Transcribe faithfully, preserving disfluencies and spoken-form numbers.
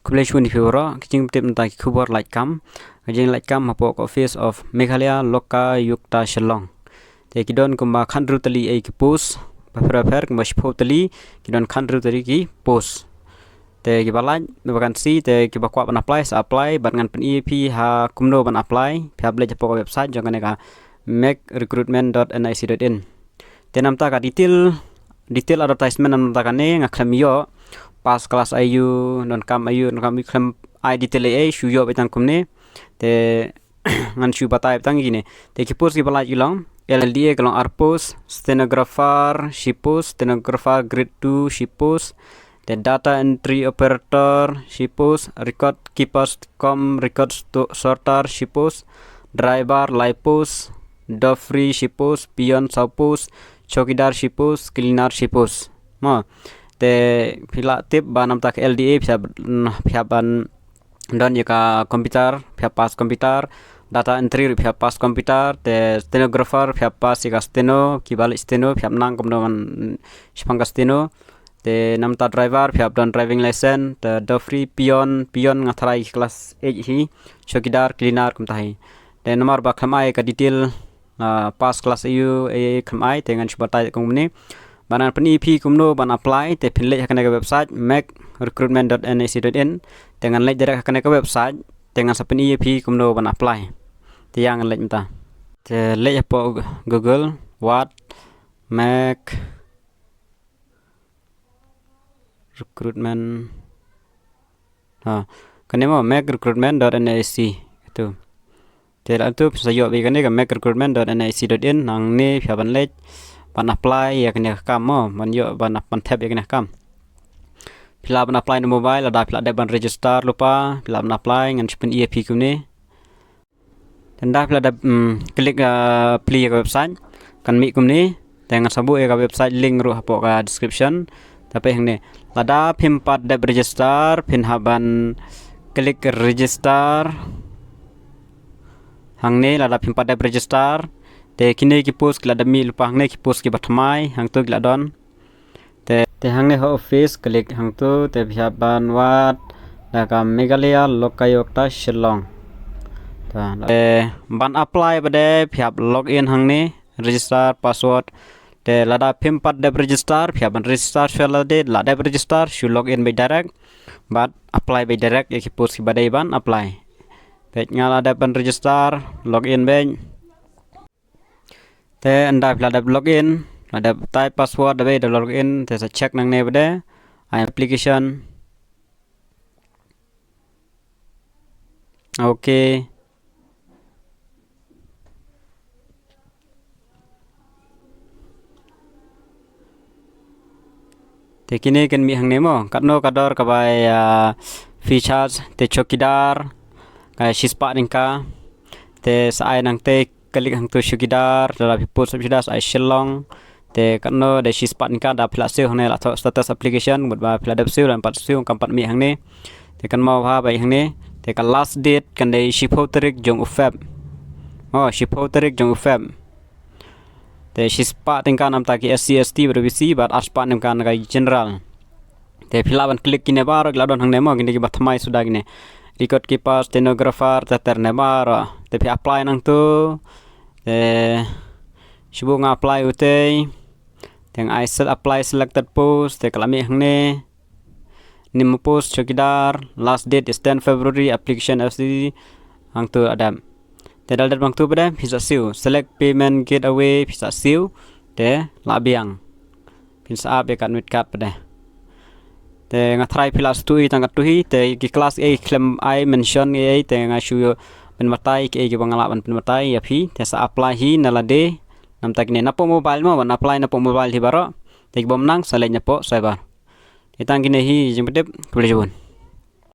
Khublei shibun ïa phi baroh, ki jingpyntip na bynta ki khubor lait kam. Ka jinglait kam hapoh ka office of Meghalaya Lokayukta Shillong. Te ki don kumba khathynriew tylli ei ki post, bapher bapher kumba shiphew tylli, ki don khathynriew tylli ki post. Te kiba lait, vacancy, te kiba kwah ban apply, sa apply, bad ngan pyni ïa phi ha kumno ban apply, phi hap leit hapoh ka website jong kane ka mec recruitment dot nic dot in. Te namta ka detail, detail advertisement namta kane nga khlem ïoh, pass class aiu, donkam aiu, donkam aiu, khlem ai detail ei ei, shu ïoh beit tang kumne. Te ngan shu batai beit tang kine. Te ki post kiba lait ki long, L D A ki long ar post, stenographer shi post, stenographer grade two shi post, te data entry operator shi post, record keeper cum record sto-, sorter shi post, driver lai post, duffery shi post, peon saw post, chowkidar shi post, cleaner shi post. Mo, te phi lah tip ba namta ka L D A phi hap, phi hap ban don ïa ka computer, phi hap pass computer, data entry ruh phi hap pass computer, te stenographer phi hap pass ïa ka steno, kiba leh steno phi hap nang kumno ban shaphang ka steno. Te namta driver phi hap don driving license, te duffery, peon, peon nga tharai class eight hi, chowkidar, cleaner kumta hi. Te namar ba khlem ai ka detail, ah, pass class aiu, ei, ei, khlem ai, te ngan shu batai kumne. Ba ngan pyni ïa phi kumno ban apply, te phin leit ha kane ka website, mec recruitment dot nic dot in, te ngan leit direct ha kane ka website, te ngan sa pyni ïa phi kumno ban apply. Te ïa ngan leit mynta. Te leit hapoh Google, what, mec recruitment. Ha, kane mo, mec recruitment dot nic. Ito. Te lada ito phi sa ïoh beit ïa kane ka mec recruitment dot nic dot in, hangne phi hap ban leit ban apply ïa kane ka kam mo, ban ïoh ban, ban thep ïa kane ka kam. Phi lah ban apply na mobile, lada phi la dep ban register lypa, phi lah ban apply, ngan shu pyni ïa phi kumne. Te ynda phi la dep, mm, click, ah, plie ïa ka website, kan mih kumne. Te ngan sa buh ïa ka website link ruh hapoh ka description. Te peit hangne. Lada phim pat dep register, phin hap ban click register. Hangne lada phim pat dep register. Te kine ki post ki la dep mih lypa hangne, ki post kiba thymmai, hangto ki la don. Te, te hangne ha office, click hangto, te phi hap ban wad da ka Meghalaya Lokayukta Shillong. Te, te ban apply pat de, phi hap log in hangne, register password. Te lada phim pat dep register, phi hap ban register shuwa lade, la dep register, shu log in beit direct, bad apply beit direct ïa ki post kiba dei ban apply. Te nga la dep ban register, log in beit. Te ynda phi la dep log in, la dep type password, da beit da log in, te sa check nangne pat de, ai application. Okay. Te kine kin mih hangne mo, katno ka dor kaba, ah, fee charge, te chowkidar, ka shispah tyngka, te sa ai nangta click hangto chowkidar, lada phi post shiphew shida sa ai Shillong, te katno de shispah tyngka, da phi la siew hangne la thoh status application, mut ba phi la dep siew, lada phim pat siew, kam pat mih hangne. Te kan mih bha bha hangne, te ka last date, kan dei shiphew tarik jong u Feb. Oh, shiphew tarik jong u Feb. Te shispah tyngka namta ki S C, S T, bad O B C, bad arspah tyngka na ka general. Te phi lah ban click kine baroh ki la don hangne mo, kine kiba thymmai suda kine. Record keeper, stenographer, ter ter ne baroh. Te phi apply nangto. Te shu buh nga apply utei. Te nga ai sel-, apply selected post, te ka la mih hangne. Name post chowkidar, last date is ten February, application F C D, hangto la dep. Te da la dep hangto pat de, phin sa siew, select payment gateway, phin sa siew, te la biang. Phin sa ap ïa ka admit card pat de. Te nga tharai phi la sngewthuh tang katto hi, te ki class ei khlem ai mention ei ei, te nga shu pynbatai kiei kiba nga lah ban pynbatai ïa phi, te sa apply hi na lade, namta kine napoh mobile mo, ban apply napoh mobile hi baroh, te ki bym nang sa leit napoh cyber. Te tang kine hi jingpyntip, khublei shibun.